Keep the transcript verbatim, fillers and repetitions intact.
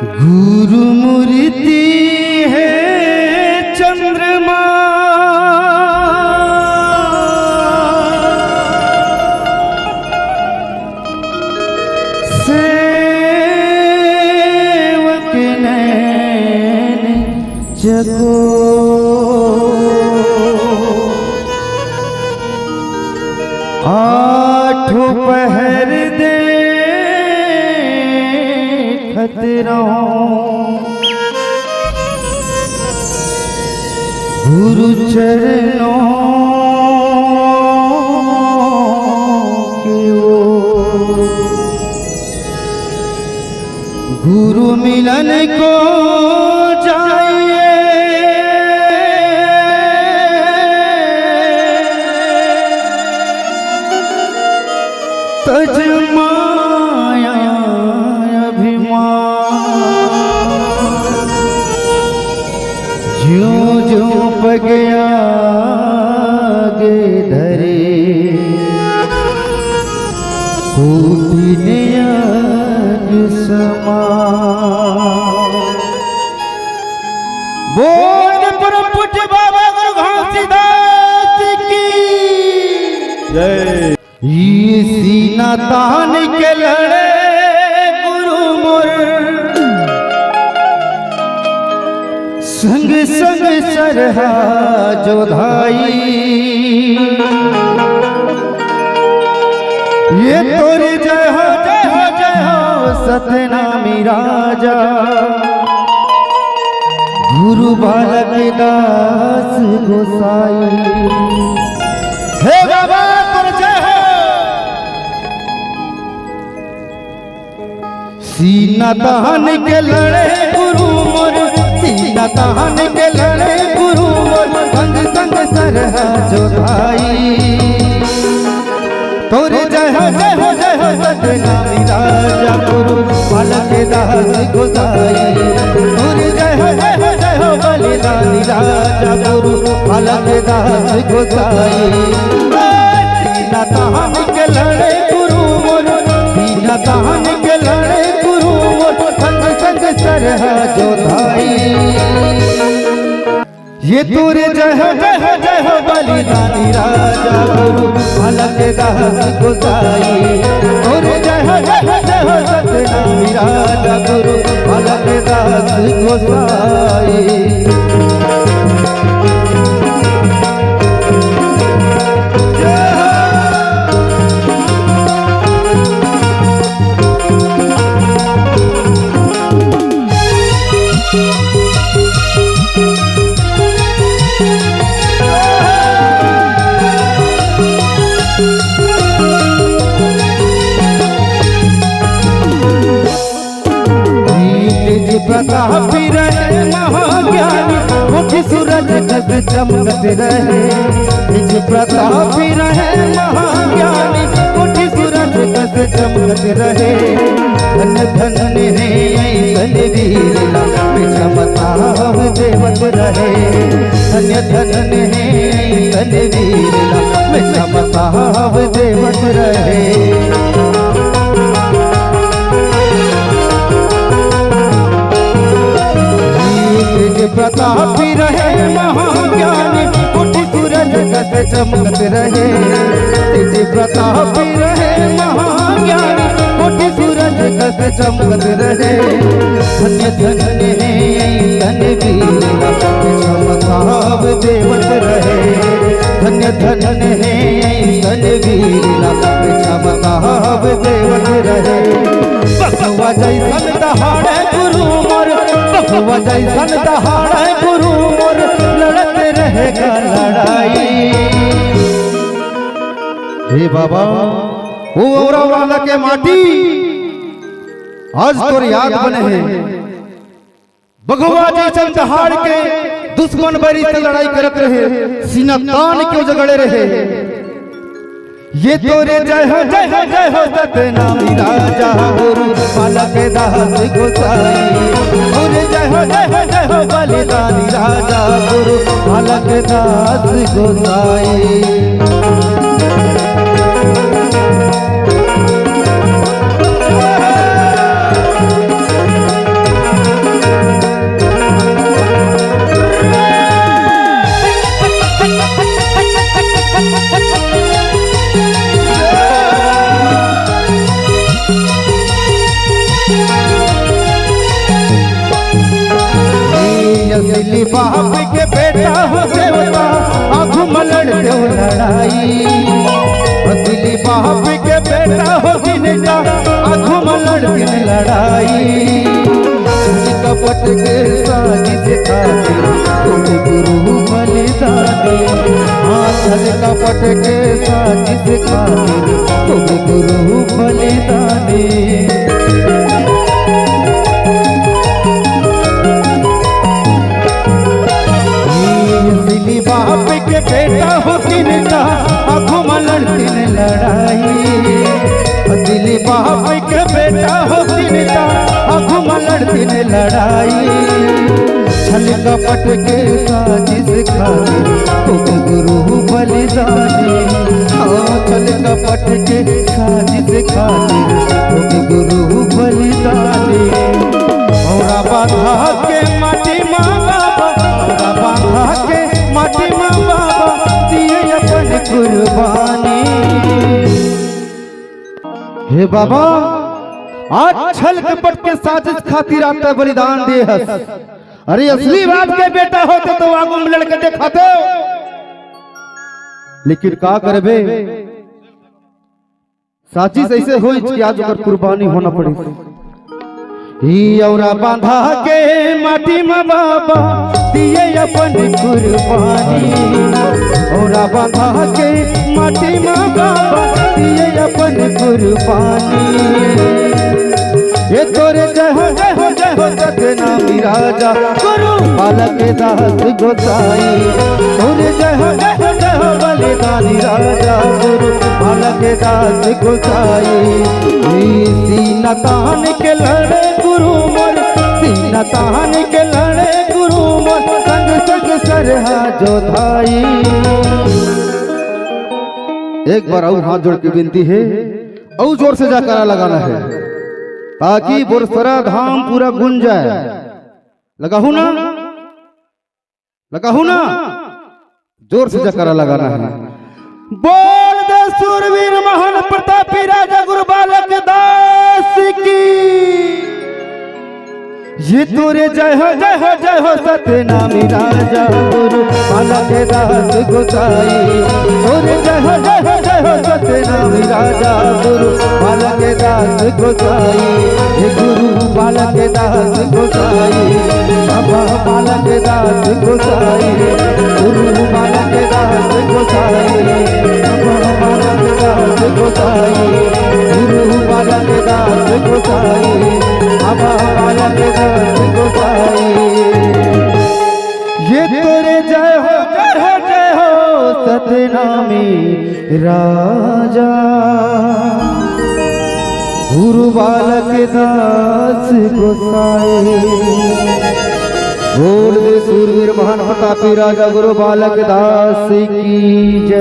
गुरु मूर्ति हे चंद्रमा, सेवक नैन चको। आठों पहर देखत रहूं गुरु चरणों की ओर। गुरु मिलन को जाइए, तज माया अभिमान। ज्यों ज्यों पग आगे धरे, कोटि नियत समान। बोल परम पूज्य बाबा गुरु घासीदास की जय। ई सीना तान के लड़े गुरु मोर, संग संग सरहा जोधाई। ये तोर जय हो, जय हो, जय हो सतनामी राजा, गुरु बालक दास गोसाई। हे बाबा तोर जय हो। सीना तान के लड़े गुरु मोर, सीना तान के लड़े गुरु मोर, संग संग सरहा जोधाई। तोर जय हो, जय हो, जय हो सतनामी राजा गुरु बालक दास गोसाई। तोर जय हो, जय हो, जय हो बलिदानी राजा गुरु बालक दास गोसाई। सीना तान के लड़े गुरु मोर, सीना तान के लड़े गुरु मोर, संग संग सरहा जोधाई। ये तोर जय हो, जय हो, जय हो बलिदानी राजा गुरु बालक दास गोसाई। तोर जय हो, जय हो, जय हो सतनामी राजा गुरु बालक दास गोसाई। जय हो। तेज प्रताप रहे महाज्ञानी, कोटि सूरज जस चमकत रहे। तेज प्रताप रहे महाज्ञानी, कोटि सूरज जस चमकत रहे। धन धन हे ऐसन वीर ला, हमेशा बताव देवत रहे। धन धन हे ऐसन वीर ला, हमेशा बताव देवत रहे। तेज प्रतापी रहे महाज्ञानी, कोटि सूरज जस चमकत रहे। तेज प्रतापी रहे महाज्ञानी, कोटि सूरज जस चमकत रहे। धन्य धन्य हे ऐसन वीर ला, हमेशा बताव देवत रहे। धन्य धन्य हे ऐसन वीर ला, हमेशा बताव देवत रहे। बघवा जैसन दहाड़े गुरु मोर, बघवा जैसन दहाड़े गुरु मोर, लड़त रहेगा लड़ाई। हे बाबा, ओ औरा वाला के माटी आज तोर याद बने हे। बघवा जैसन दहाड़ के दुश्मन बैरी से लड़ाई करत रहे, सीना तान के जगड़े रहे। ये तोर जय हो, जय हो, जय हो सतनामी राजा गुरु बालक दास गोसाई। तोर जय हो, जय हो, जय हो बलिदानी राजा गुरु बालक दास गोसाई। असली बाप के बेटा हो देवता, आगू म लड़ देव लड़ाई। असली बाप के बेटा हो जिनका, आगू म लड़ दिन लड़ाई। छल कपट के साजिश खातिर तुम गुरु बलिदानी। हाँ, छल कपट के साजिश खातिर तुम गुरु बलिदानी। असली बाप के बेटा हो तिनका, आगू म लड़तिन लड़ाई। असली बाप के बेटा हो तिनका, आगू म लड़तिन लड़ाई। छल कपट के साजिश खातिर तुम गुरु बलिदानी। हाँ, छल कपट के साजिश खातिर तुम गुरु बलिदानी। औरा बांधा के माटी मा बाबा, औरा बांधा के माटी मा बाबा, दिए अपन कुर्बानी। हे बाबा, आज छल कपट के साजिश खातिर आप त बलिदान दे हस। अरे, असली बाप के बेटा होते तो आगू म लड़ के देखाते। लेकिन का करबे, साजिश ऐसे होइस कि आज ओकर कुर्बानी होना पड़े। ई औरा बांधा के माटी म बाबा दिए अपन कुर्बानी। औरा बांधा के माटी म बाबा दिए अपन कुर्बानी। ये तोरे जय हो, जय हो, जय हो सत्यनामी राजा गुरु बालक दास गोसाई। तोरे जय हो, जय हो, जय हो बलिदानी राजा गुरु बालक दास गोसाई। ई सीना तान के लड़े गुरु मोर, सीना तान के लड़े गुरु मोर, संग संग सरहा जोधाई। एक बार अउ हाथ जोड़ के विनती हे, अउ जोर से जयकारा लगाना हे, ताकि बोरसरा धाम पूरा गूंज जाए। लगाहू ना? लगाहू ना? जोर से जयकारा लगाना हे। बोल दे सूरवीर महान प्रतापी राजा गुरु बालक दास की। ये तोरे जय हो, जय हो, जय हो सत्यनामी राजा गुरु बालक दास गोसाई। तोरे जय हो, जय हो, जय हो सत्यनामी राजा गुरु बालक दास गोसाई। हे गुरु बालक दास गोसाई, बाबा बालक दास गोसाई, गुरु बालक दास गोसाई, बाबा बालक दास गोसाई, गुरु बालक दास गोसाई, बाबा बालक दास गोसाई। ये तोरे जय हो, जय हो, जय हो सतनामी राजा गुरु बालक दास गोसाई। बोल दे सूरवीर महान प्रतापी राजा गुरु बालक दास की जय।